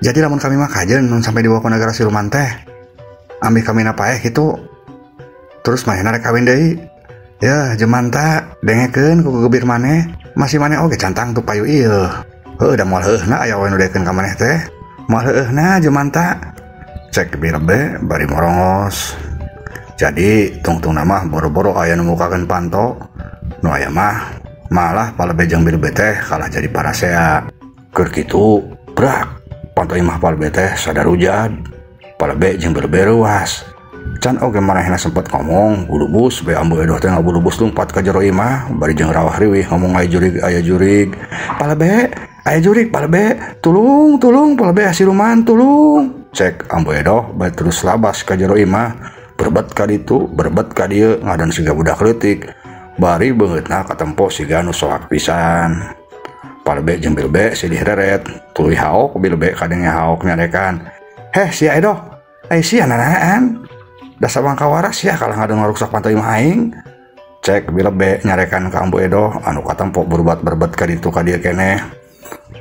Jadi lamun kami mah kajen nun sampai dibawa ke negara siluman teh. Ambil kami napaeh kitu. Terus manehna rek kawin deui. Yeuh jemanta dengekeun ku gegebir maneh, masih maneh oge cantang tuh payu ieu. Heuh da moal heuhna aya we nu daekeun ka maneh teh. Moal heuhna jemanta. Cek Bilebe bari morongos. Jadi tungtungna mah boro-boro aya nu mukakeun panto. Nu aya mah malah Palebe jeung Bilebe teh kalah jadi parasea. Keur kitu brak panto imah Palebe teh sadarujad. Palebe jeung Bilebe reuas. Can oge manehna sempet ngomong bulubus bae Ambu Edoh teh ngabulubus lumpat ka jero imah bari jeung rawah riwih ngomong aya jurig aya jurig. Palebe aya jurig Palebe tulung tulung Palebe siluman tulung. Cek Ambu Edoh bae terus labas ka jero imah berbet ka ditu berbet ka dieu ngadan siga budak leutik. Bari beungeutna katempo siga nu soak pisan. Palebe jeung Bilebe silih reret tuluy haok Bilebe kadenge haok nyarekan. Heh sia Edoh, ai sia nanaan? Dasar bangka waras sia kalah ngadon ngaruksak panto imah aing. Cek Bilebe nyarekan ka Ambu Edoh anu katempo berbuat-berbet ka ditu ka dieu keneh.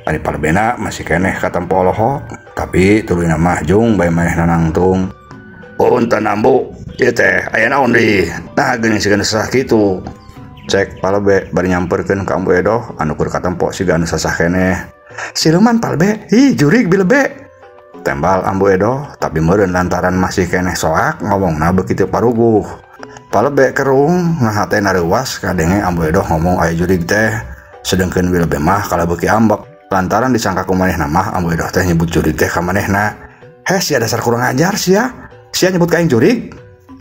Ari Palebena masih keneh katempo olohok, tapi tuluyna mah jung bae manehna nangtung. Punten Ambu, ieu teh aya naon deui? Tah geuning siga nu sasah kitu. Cek Palebe bari nyamperkeun ka Ambu Edoh anu keur katempo siga anu sasah keneh. Siluman Palebe, ih jurig Bilebe. Tembal Ambu Edoh, tapi meureun lantaran masih keneh soak ngomongna beuki teu paruguh. Palebe kerung ngahatena reuas kadenge Ambu Edoh ngomong aya jurig teh. Sedengkeun Bilebe mah kalah beuki ambek lantaran disangka ku manehna mah Ambu Edoh teh nyebut jurig teh ka manehna. Heh sia dasar kurang ajar sia. Sia nyebut ka aing jurig.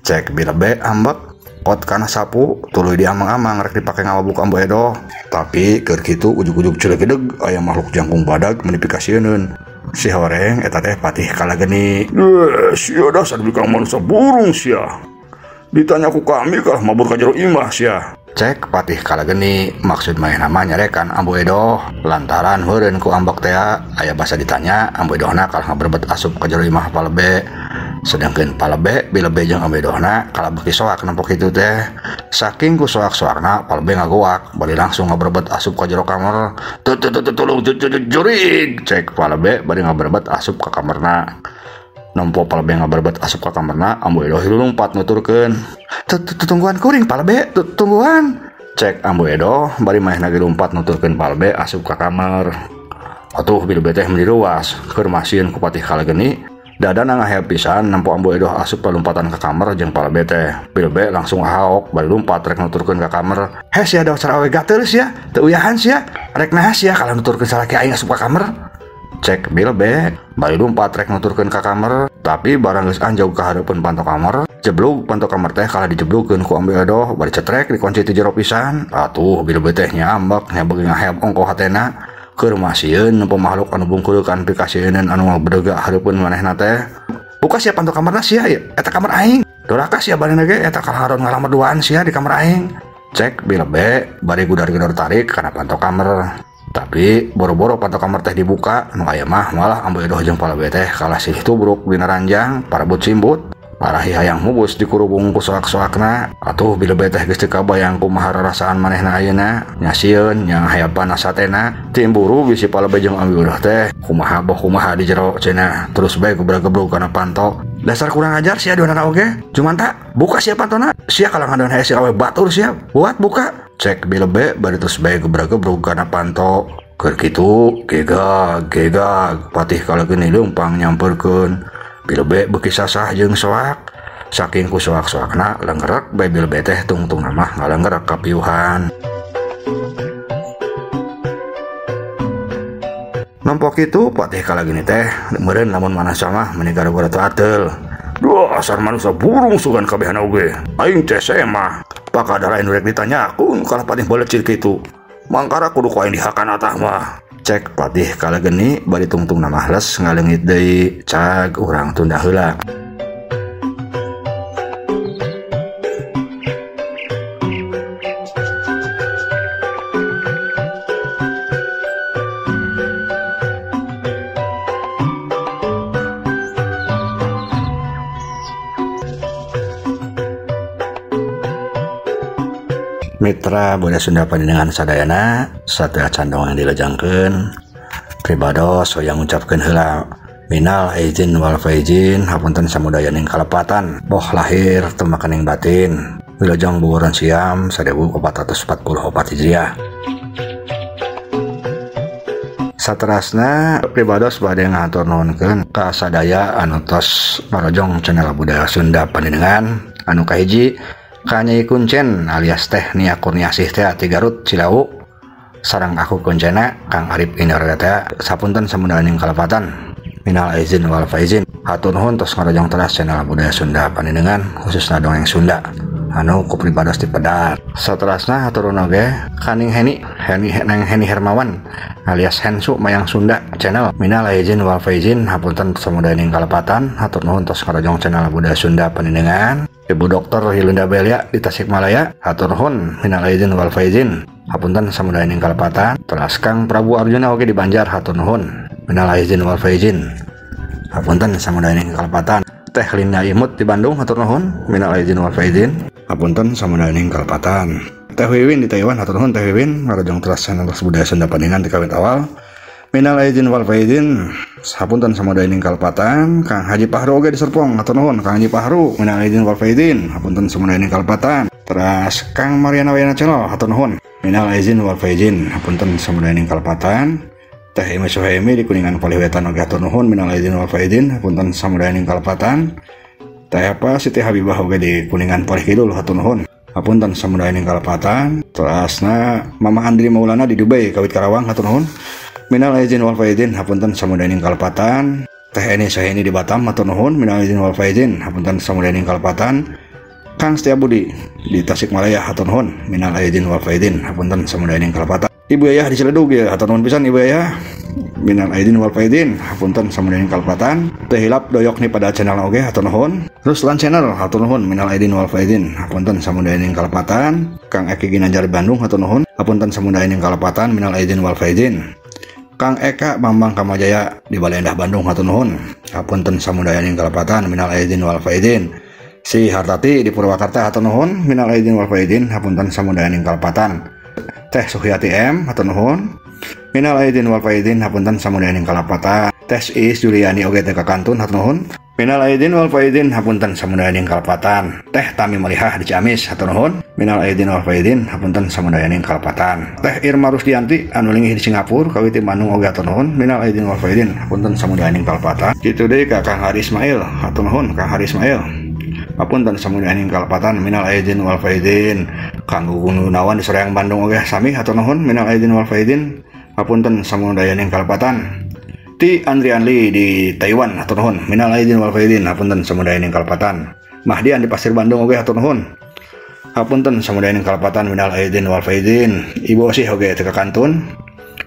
Cek Bilebe ambek pot kana sapu tuluy diamang-amang rek dipake ngawabuk Ambu Edoh. Tapi keur kitu ujug-ujug cilegedeg aya makhluk jangkung badag meni pikasieun. Si horeng eta teh Patih Kalageni. Sia dasar bikang manusia burung sia. Ditanya ku kami kalah mabur ka jero imah sia. Cek Patih Kalageni maksud manehna mah nyarekan Ambu Edoh lantaran heureun ku ambek teh aya basa ditanya Ambu Edohna kalah ngaberebet asup ka jero imah Palebe. Sedangkeun Palebe Bilebe jeung Ambu Edohna kalah beuki soak nempo kitu teh. Saking ku soak-soakna Palebe ngagoak bari langsung ngaberebet asup ka jero kamar. Tulung jurig cek Palebe bari ngaberebet asup ka kamarna. Nempo Palebe ngaberebet asup ka kamarna Ambu Edoh lumpat nuturkeun. Tungguan kuring Palebe, tungguan. Cek Ambu Edoh bari manehna ge lumpat nuturkeun Palebe asup ka kamar. Atuh Bilebe teh meuni ruas keur masieun ku Patih Kalageni. Dadana ngahea pisan nempo Ambu Edoh asup palumpatan ka kamar jeung Palebe teh. Bilebe langsung haok bari lumpat rek nuturkeun ka kamar. Heh sia dasar awe gatel sia, teu uyahan sia. Rek naha sia kalah nuturkeun salaki aing asup ka kamar. Cek Bilebe bari lumpat rek nuturkeun ka kamar, tapi barang geus anjog ka hareupeun panto kamar, jeblug panto kamar teh kalah dijeblugkeun ku Ambu Edoh bari cetrek dikunci ti jero pisan. Atuh Bilebe teh nya ambek nya beuki ngaheab ongkoh hatena. Keur masieun nempo makhluk anu bungkulukan pikasieuneun anu ngabedega hareupeun manehna teh. Buka sia panto kamarna sia ieu, eta kamar aing. Doraka sia barena ge eta kalah haron ngalamar duaan sia di kamar aing. Cek Bilebe bari gudar-gedor tarik kana panto kamar. Tapi boro-boro panto kamar teh dibuka, nu aya mah malah Ambu Edoh jeung Palebe teh kalah silih tubruk dina ranjang parabut simbut. Parahi hayang mubus dikurubung ku soak-soakna. Atuh Bilebe teh geus teu kabayang kumaha rarasaan manehna ayeuna, nya sieun nya ngahayapan satena. Timburu bisi Palebe jeung Ambu Edoh teh kumaha boh kumaha di jero cenah, terus bae gebrag-gebrug kana panto. Dasar kurang ajar sia duanana oge. Jumanta buka sia pantona, sia kalah ngadon hae si awe batur sia. Buat buka. Cek Bilebe bari terus bae gebrag-gebrug kana panto. Keur kitu gegag gegag Patih Kalageni leumpang nyamperkeun. Bilebe beuki sasah jeung soak. Saking ku soak-soakna lenggerek bae Bilebe teh tungtungna mah ngalenggerek kapiuhan. Nempo kitu Patih Kalageni teh meureun lamun manusa mah meuni gara-gara teu ateul. Duh asar manusia burung sugan kabehana oge. Aing teh mah pakadar aing rek ditanyakeun kalah patih balecir kitu. Mangkara kudu ku aing dihakan atah mah. Cek Patih Kalageni bari tungtungna mah les ngaleungit deui cag urang tunda heula. Mitra Budaya Sunda Panjenengan sadayana sateuacan dongeng dilejangkeun pribados hoyong ngucapkeun heula Minal aizin wal faizin, hapunten samudayaning kalepatan, boh lahir temakaning batin. Wilujeng buburan siam 1444 Hijriah. Saterasna pribados bade ngahatur nuhunkeun ka sadaya anu tos marojong channel Budaya Sunda Pandenengan anu kahiji ka Nyai Kuncen alias Teh Nia Kurniasih teh ti Garut Cilawu sareng aku kuncena Kang Arif Indra teh sapunten samudayaning kalepatan. Minal aizin wal faizin. Hatur nuhun tos ngarojong teras channel Budaya Sunda Pandenengan khususna dongeng Sunda anu ku pribados dipedar. Saterasna hatur nuhun oge kaning Heni Heni Neng Heni Hermawan alias Hensu Mayang Sunda channel. Minal aizin wal faizin, hapunten samudayaning kalepatan. Hatur nuhun tos ngarojong channel Budaya Sunda Pandenengan. Ibu Dokter Hilinda Belia di Tasikmalaya, hatur nuhun minal aizin wal faizin, hapunten samudayaning kalepatan. Teras Kang Prabu Arjuna oge di Banjar, hatur nuhun minal aizin wal faizin, hapunten samudayaning kalepatan. Teh Linda Imut di Bandung, hatur nuhun minal aizin wal faizin, hapunten samudayaning kalepatan. Teh Wiwin di Taiwan, hatur nuhun Teh Wiwin ngarojong teras channel Budaya Sunda Pandenengan di kawit awal. Minal aizin wal faizin, hapunten samudayaning kalepatan. Kang Haji Pahru oge di Serpong, hatur nuhun Kang Haji Pahru minal aizin wal faizin, hapunten samudayaning kalepatan. Teras Kang Mariana Wayana channel, hatur nuhun minal aizin wal faizin, hapunten samudayaning kalepatan. Teh Imi Suhaimi di Kuningan Paliwetan oge hatur nuhun minal aizin wal faizin, hapunten samudayaning kalepatan. Teh apa Siti Habibah oge di Kuningan Palih Kidul, hatur nuhun hapunten samudayaning kalepatan. Terasna Mama Andri Maulana di Dubai Kawit Karawang, hatur nuhun minal aizin wal faizin, hapunten samudayaning kalepatan. Teh Eni Saheni di Batam, hatur nuhun minal aizin wal faizin, hapunten samudayaning kalepatan. Kang Setia Budi di Tasikmalaya, hatur nuhun minal aizin wal faizin, hapunten samudayaning kalepatan. Ibu Yayah di Ciledug ya, hatur nuhun pisan Ibu Yayah minal aizin wal faizin, hapunten samudayaning kalepatan. Teh Hilap doyok nih pada channel oge, hatur nuhun. Ruslan channel, hatur nuhun minal aizin wal faizin, hapunten samudayaning kalepatan. Kang Eki Ginanjar Bandung, hatur nuhun, hapunten samudayaning kalepatan minal aizin wal faizin. Kang Eka Bambang Kamajaya di Balai Endah Bandung, hatur nuhun, hapunten samudayaning kalepatan minal aizin wal faizin. Si Hartati di Purwakarta, hatur nuhun minal aizin wal faizin, hapunten samudayaning kalepatan. Teh Suhyati M, hatur nuhun minal aizin wal faizin, hapunten samudayaning kalepatan. Teh Is Juliani oge teh kantun, hatur nuhun minal aizin wal faizin, hapunten samudayaning kalepatan. Teh Tami Malihah di Ciamis, hatur nuhun minal aizin wal faizin, hapunten samudayaning kalepatan. Teh Irma Rusdianti anu linggih di Singapura kawit di Bandung oge hatur nuhun minal aizin wal faizin, hapunten samudayaning kalepatan. Kitu deui ka Kang Hari Ismail, hatur nuhun Kang Hari Ismail, hapunten samudayaning kalepatan minal aizin wal faizin. Kang Gugun Gunawan di Soreang Bandung oge sami, hatur nuhun minal aizin wal faizin, hapunten samudayaning kalepatan. Ti Andrian Lee di Taiwan, hatur nuhun minal aizin wal faizin, hapunten samudayaning kalepatan. Mahdian di Pasir Bandung oge hatur nuhun, hapunten samudayaning kalepatan minal aizin wal faizin. Ibu Osih oge teu kantun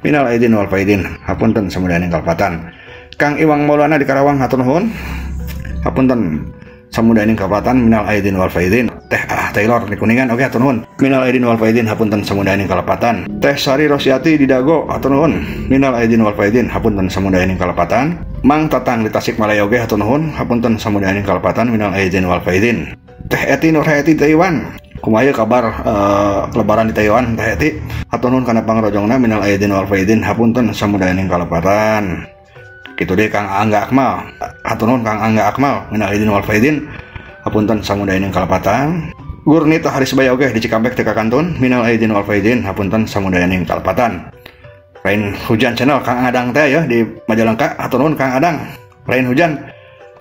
minal aizin wal faizin, hapunten samudayaning kalepatan. Kang Iwang Maulana di Karawang, hatur nuhun, hapunten samudayaning kalepatan minal aizin wal faizin. Teh Ah Taylor di Kuningan oge hatur nuhun minal aizin wal faizin, hapunten samudayaning kalepatan. Teh Sari Rosiati di Dago, hatur nuhun minal aizin wal faizin, hapunten samudayaning kalepatan. Mang Tatang di Tasikmalaya oge hatur nuhun, hapunten samudayaning kalepatan minal aizin wal faizin. Teh Eti Nurhayati di Taiwan, kumaha kabar lebaran di Taiwan Teh Eti, hatur nuhun kana pangrojongna minal aizin wal faizin, hapunten samudayaning kalepatan. Kitu deui Kang Angga Akmal, hatur nuhun Kang Angga Akmal minal aizin wal faizin, hapunten samudayaning kalepatan. Gurnita Harisbaya oge di Cikampek teu kantun minal aizin wal faizin, hapunten samudayaning kalepatan. Rain Hujan channel Kang Adang teh ya di Majalengka, hatur nuhun Kang Adang. Rain Hujan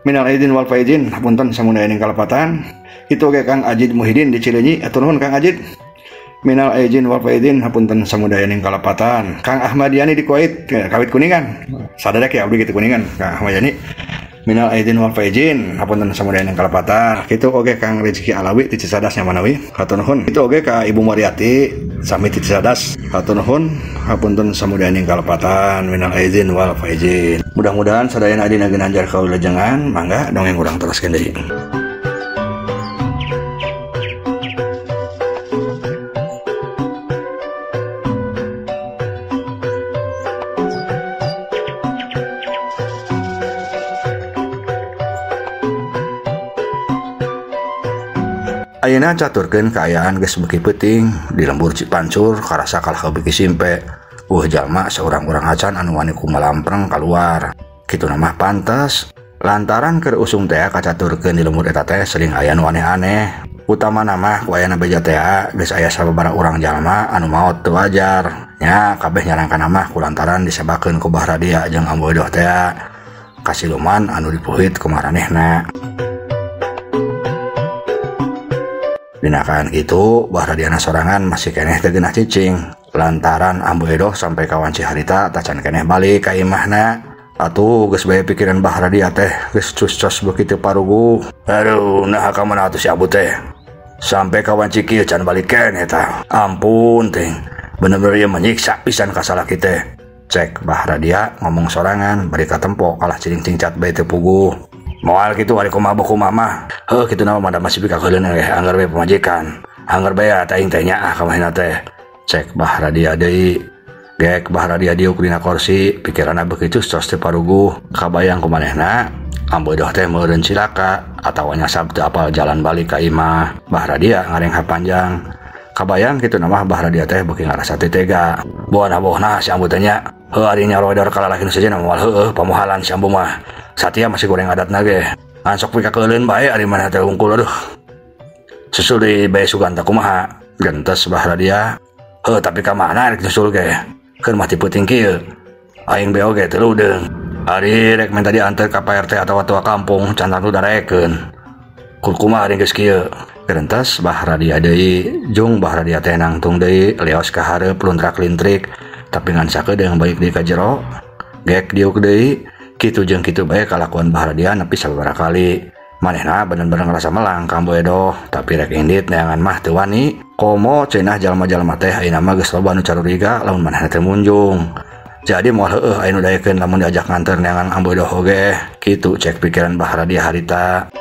minal aizin wal faizin, hapunten samudayaning kalepatan. Itu oge Kang Ajid Muhidin di Cileunyi, hatur nuhun Kang Ajid minal aizin wal faizin, hapunten samudayaning kalepatan. Kang Ahmad Yani di Kuwait, Kawit Kuningan, sadarek ya abdi gitu Kuningan Kang Ahmad Yani minal aizin wal faizin, hapunten samudayaning kalepatan. Kitu oge Kang Rezeki Alawi di Cicadas Nyamanawi, hatur nuhun. Itu oge ka Ibu Mariati sami di Cicadas, hatur nuhun, hapunten samudayaning kalepatan minal aizin wal faizin. Mudah-mudahan sadayana adina ginanjar kawilujengan, mangga dongeng urang teraskeun deui. Ayeuna caturkeun kaayaan geus beuki peuting di lembur Cipancur karasa kalah beuki simpe. Jalma saurang-urang acan anu wani kumalampreng kaluar. Kitu mah pantes lantaran keur usum teh kacaturkeun di lembur eta teh sering aya nu aneh-aneh. Utamana mah ku ayana beja teh geus aya sababaraha urang jalma anu maot teu wajar. Nya kabeh nyarangkana mah ku lantaran disebakeun ku Bah Radia jeung Ambu Edoh teh kasiluman anu dipuhit ku maranehna. Dinakaan kitu Bah Radiana sorangan masih keneh teu geunah cicing lantaran Ambu Edoh sampai ka wanci harita tacan keneh balik ka imahna. Atuh geus bae pikiran Bah Radia teh geus cus-cos beuki teu paruguh. Aduh, nah ka mana atuh si Ambu teh? Sampai ka wanci kieu can balik keneh tah. Ampun ting, bener-bener ieu menyiksa pisan ka salaki teh. Cek Bah Radia ngomong sorangan bari katempo kalah ciling-cingcat bae teu puguh. Moal kitu ari kumaha kumaha mah. Heuh kitu na mah masih pikakeuleuh we anggar bae pamajikan. Anggar bae aing teh nyaah ka manehna teh. Cek Bah Radia deui. Gek Bah Radia diuk dina kursi, pikiranna beuki cus-cos teu paruguh. Kabayang ku manehna Ambu Edoh teh meureun cilaka atawa nyasab teu apal jalan balik ka imah. Bah Radia ngarenghap panjang. Kabayang kitu na mah Bah Radia teh beuki ngarasa teu tega. Bohna-bohna si Ambu teh nya. Heuh ari nyaroedor ka lalaki nu sejenna moal heueuh pamohalan si Ambu mah. Satia masih goreng adatna ge. Ngan sok pikakeuleuh bae ari manehna teh hungkul aduh. Susul deui bae sugan teh kumaha. Gentes Bah Radia. Heuh tapi ka mana rek nyusul ge? Keun mah ti peuting kieu. Aing be oge teu ludeung. Ari rek minta diantar ka Pak RT atawa tua kampung can tangtu darekeun. Kumaha ari geus kieu. Gentes Bah Radia deui. Jung Bah Radia teh nangtung deui leos ka hareup luntrak-lintrik tapi ngan sakedeung balik deui ka jero. Gek diuk deui. Kitu jeung kitu bae kalakuan Bah Radia nepi sababaraha kali. Manehna bener-bener ngerasa melang ka Ambu Edoh, tapi rek indit neangan mah teu wani. Komo cenah jalma-jalma teh ayeuna mah geus loba nu caruriga lamun manehna teh munjung. Jadi moal heueuh aya nu daekeun lamun diajak nganter neangan Ambu Edoh oge. Kitu cek pikiran Bah Radia harita.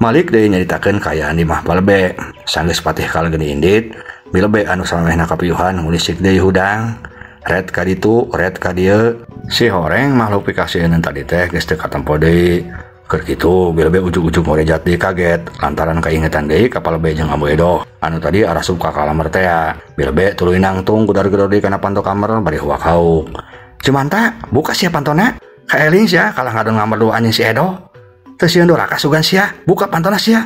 Malik deui nyaritakeun kaayaan di mah Palebe. Sanggeus patih kalgeni indit, Bilebe anu samemehna kapiuhan ngulisik deui hudang. Red ka ditu, red ka dieu. Si horeng makhluk pikasieun tadi teh geus teu katempo deui. Keur kitu Bilebe ujug-ujug ngorejat deui kaget lantaran kaingetan deui ka Palebe jeung Ambu Edoh anu tadi arasup ka kalamar tea. Bilebe tuluy nangtung gudar-gedor deui kana panto kamar bari huak-hauk. Cumanta, buka sia pantona. Kaeling sia kalah ngadon ngamar dua anjing si Edoh. Teu sieun doraka sugan sia, buka pantona sia.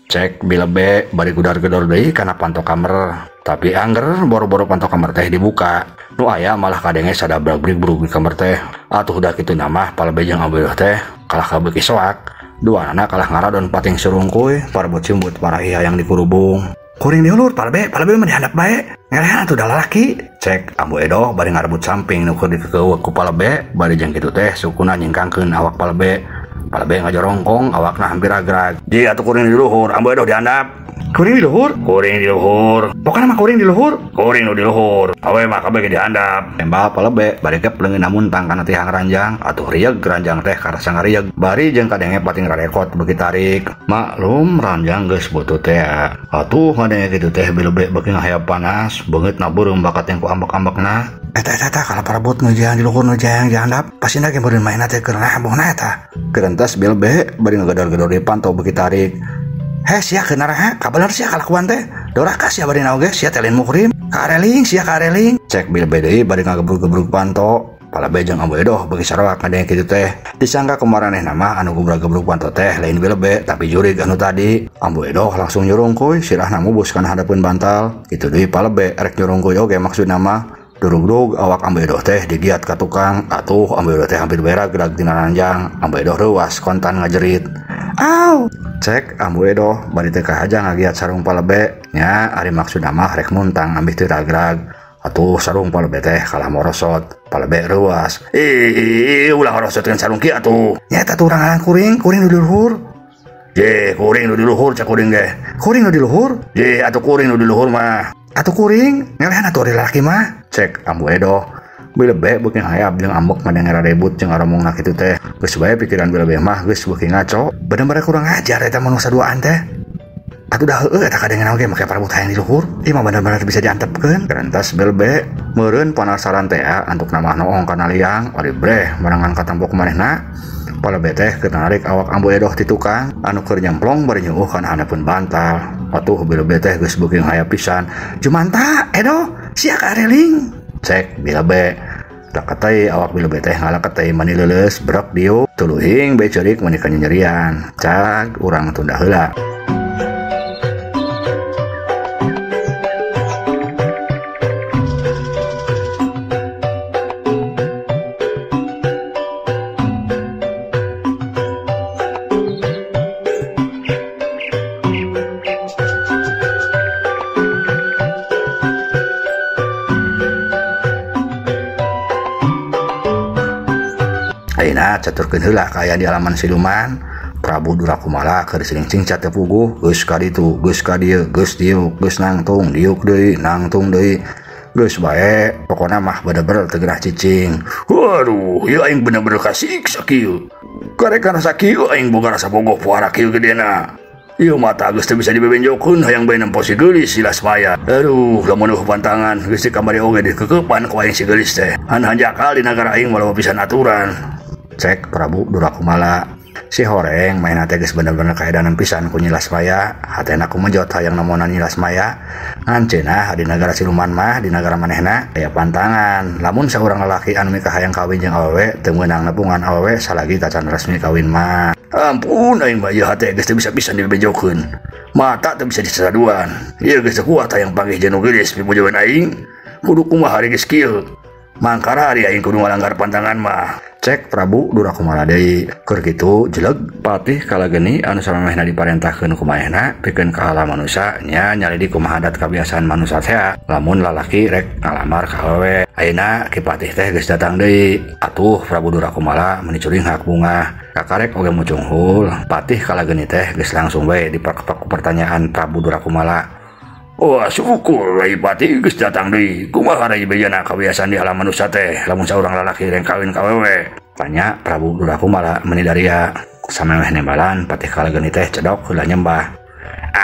Cek Bilebe bari gudar-gedor deui kana panto kamar. Tapi angger boro-boro panto kamar teh dibuka. Nu aya malah kadenge sadabrag-brigbrug di kamar teh. Atuh udah kitu namah Palebe jeung Ambu Edoh teh kalah kabeuki soak. Duanana kalah ngaradon pating surungkuy, parebut cimbut parahi hayang dikurubung. Kuring di hulur Palebe, Palebe mah dihandap bae. Ngelehan atuh da lalaki. Cek Ambu Edoh bari ngarebut samping nu keur dikekeuweuk ku Palebe, bari jeung kitu teh sukuna nyingkangkeun awak Palebe. Palebe ngajorongkong awakna hampir agrag. Ji atuh kuring di luhur, Ambu Edoh dihandap. Kuring di luhur? Kuring di luhur. Pokona mah kuring di luhur. Kuring nu di luhur. Awe mah kabeh ge dihandap. Tembal Palebe bari gep leungeunna muntang kana tihang ranjang. Atuh rieug ranjang teh karasa ngarieg. Bari jeung kadenge pating rarekot beuki tarik. Maklum ranjang geus butut teh. Atuh ngadenge kitu teh Bilebe beuki ngahayap panas, beungeutna beureum bakat yang ku ambek-ambekna. Eta eta kalau parebut nu jang di luhur nu jang dihandap, pasina ge meureun maena teh keur nabohna eta. Gerentas Bilebe bari ngagedor-gedor di panto beuki tarik. Heh sia keun naraha, kabener sia kalakuan teh. Doraka sia bari naoge sia teh lain muhrim. Kareling sia kareling. Cek Bilebe deui bari ngagebrug-gebrug panto. Palebe jeung Ambu Edoh beuki saroak ngadenge kitu teh. Disangka kumaranehna mah anu gebrug-gebrug panto teh lain Bilebe tapi jurig anu tadi. Ambu Edoh langsung nyurungkuy sirahna mubus kana handapeun bantal. Kitu deui Palebe rek nyurungkuy oge maksudna mah. Durug-durug awak Ambu Edoh teh digiat ka tukang. Atuh Ambu Edoh teh hampir berak gerak dina ranjang. Ambu Edoh reuas kontan ngajerit. Aw, cek Ambu Edoh bari teu kahaja ngagiat sarung Palebe. Nya ari maksudna mah rek muntang ambih teu ragrag. Atuh sarung Palebe teh kalah morosot. Palebe reuas. Ih, ulah morosotkeun sarung kieu atuh. Nya eta turangan kuring, kuring nu di luhur. Je, kuring nu di luhur cek kuring ge. Kuring nu di luhur? Je, atuh kuring nu di luhur mah. Atuh kuring, ngelehan atuh ari lalaki mah. Cek Ambu Edoh. Bilebe beuki hayap jeung ambek ngadenge rarebut jeung aromongna kitu teh. Geus bae pikiran Bilebe mah geus beuki ngaco. Bener-bener kurang ajar eta manusia duaan teh. Atuh dah heueuh eta kadengean oge make parabut hayang di luhur. Ieu mah bener-bener bisa diantepkeun. Gerentas Bilebe meureun panasaran teh antukna mah noong kana liang, ari breh merengan katampo ku manehna. Palebe teh keur narik awak Ambu Edoh ti tukang anu keur nyemplong bari nyuuh kana handapeun bantal. Atuh Bilebe teh geus beuking haya pisan. Jumanta Edoh sia ka reling. Cek Bilebe. Taketei awak Bilebe teh ngalaketei mani leuleus brek diuk tuluhing bae ceurik mani kanyerian. Cag urang tunda heula. Ayeuna caturkeun heula kaayaan di alaman siluman. Prabu Durakumala keur siling cingcat teu puguh, geus ka ditu, geus ka dieu, geus diuk, geus nangtung, diuk deui, nangtung deui. Geus bae, pokona mah bener-bener teu gerah cicing. Waduh, ieu aing bener-bener kasiksa kieu. Karek rasa kieu aing boga rasa bogoh puara kieu gedena. Ieu mata geus teu bisa dibebenjokeun hayang bae nempo si geulis si Lasmaya. Aduh, lamun eueuh pantangan geus di kamari oge dikekepan ku aing si geulis teh. Han hanjakal di nagara aing mah pisan aturan. Cek Prabu Durakumala. Si horeng main teh geus bener-bener kaedanan pisan ku Nyi Lasmaya. Hatena kumejot hayang nemonan Nyi Lasmaya. Ngan cenah di nagara siluman mah di nagara manehna aya pantangan. Lamun saurang lalaki anu mikahayang kawin jeung awewe teu meunang nepungan awewe salagi tacan resmi kawin mah. Ampun aing mah ieu hate geus teu bisa pisan dibejokeun. Mata teu bisa disasaduan. Ieu geus teu kuat hayang panggih jeung nu geulis pipujuan aing. Kudu kumaha ari geus kieu. Mangkara ari aing kudu ngalanggar pantangan mah. Cek Prabu Durakumala deui. Keur kitu jeleg Patih Kalageni anu samemehna diparentahkeun ku manehna pikeun kahala manusa nya nyalidi kumaha adat kabiasaan manusa tea lamun lalaki rek ngalamar ka awewe. Ayeuna Ki Patih teh geus datang deui. Atuh Prabu Durakumala meuni curinghak bungah. Kakarek oge mucunghul. Patih Kalageni teh geus langsung bae dipak-pak pertanyaan Prabu Durakumala. Wah, syukur Rai Patih geus datang deui. Kumaha rai bejana kabiasaan di alam manusia teh lamun saurang lalaki rek kawin ka awewe? Tanya Prabu Durakumala meuni daria. Samemeh nembalan Patih Kalageni teh cedok heula nyembah.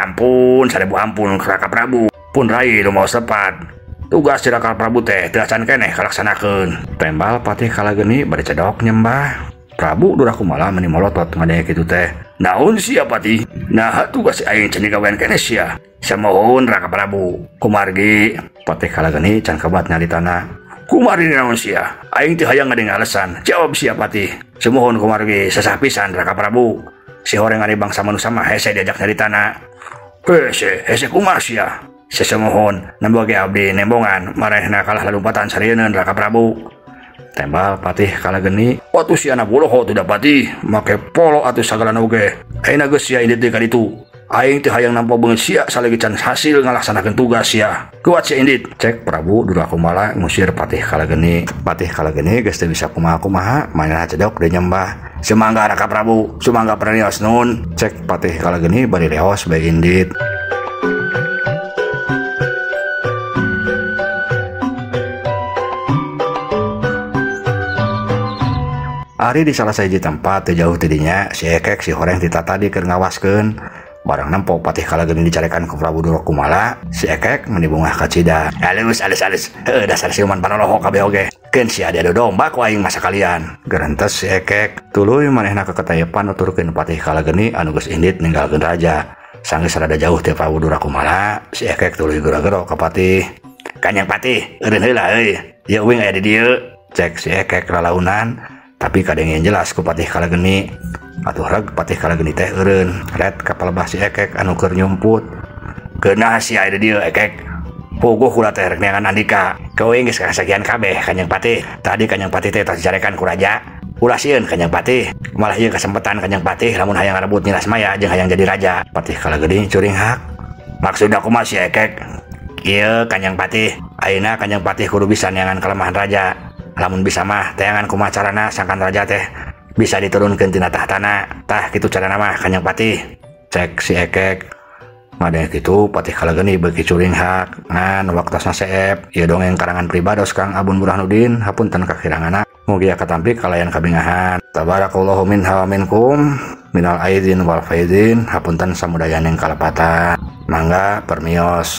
Ampun, sarebu ampun Raka Prabu. Pun rai nu maos lepat. Tugas si Raka Prabu teh teu acan keneh kalaksanakeun. Tembal Patih Kalageni bari cedok nyembah. Prabu Durakumala meuni molotot ngadenge kitu teh. Naon sia Patih? Nah tugas aing can digawean keneh sia. Samohon Raka Prabu. Kumargi Patih Kalageni can kabat nyaritana. Kumargi naon sia? Aing teu hayang ngadenge alasan. Jawab sia Patih. Sumohon kumargi sesah pisan Raka Prabu. Si horeng ari bangsa manusa mah hese diajak nyaritana. Hese, hese kumaha sia? Sesemohon nembo ge abdi nembongan marehna kalah lalumpatan sarieun Raka Prabu. Tembal Patih Kalageni. Watu sia na boloho teu Patih, make polo atuh sagalana oge. Ayeuna geus sia indit deui ka ditu. Aing teu hayang nampa beungeut sia salagi can hasil ngalaksanakeun tugas sia. Kuat sia indit. Cek Prabu Durakumala ngusir Patih Kalageni. Patih Kalageni geus teu bisa kumaha-kumaha, manehna cedok deui nyembah. Sumangga Raka Prabu, sumangga pranios nun. Cek Patih Kalageni bari leos bae indit. Ari di salah sahiji tempat teu jauh ti dinya si Ekek si horeng ti tatadi keur ngawaskeun. Barang nempo Patih Kalageni dicarekan ku Prabu Durakumala, si Ekek meuni bungah kacida. Alus alus alus, heuh dasar siluman panolohok kabeh oge. Keun sia diadu domba ku aing masa kalian. Gerentes si Ekek, tuluy manehna keketayepan nuturkeun Patih Kalageni anu geus indit ninggalkeun raja. Sanggeus rada jauh ti Prabu Durakumala, si Ekek tuluy gero-gero ka Patih. Kanjeng Patih, eureun heula euy. Ieu uing aya di dieu. Cek si Ekek lalaunan, tapi kadenge jelas ku Patih Kalageni. Atuh reg Patih Kalageni teh eureun, ret ka palebah si Ekek anu keur nyumput. Keunah sia aya di dieu Ekek. Puguh kula teh rek neangan andika. Keuing geus kasakian kabeh Kanjeng Patih. Tadi Kanjeng Patih teh tos dicarekan ku raja. Ulah sieun Kanjeng Patih. Malah ieu kasempatan Kanjeng Patih lamun hayang ngarebut Nyi Lasmaya jeung hayang jadi raja. Patih Kalageni curinghak. Maksudna kumaha si Ekek? Ieu Kanjeng Patih, ayeuna Kanjeng Patih kudu bisa neangan kelemahan raja. Lamun bisa mah teangan kumaha carana sangkan raja teh bisa diturunkeun tina tahtana. Tah kitu carana mah Kanjeng Patih. Cek si Ekek. Ngadenge kitu Patih Kalageni beuki curinghak. Ngan waktosna seep ieu dongeng karangan pribados Kang Abun Burhanuddin, hapunten kakiranganna. Mugia katampi kalayan kabingahan. Tabarakallahu minha wa minkum minal aidin wal faidin, hapunten samudayaning kalepatan. Mangga permios.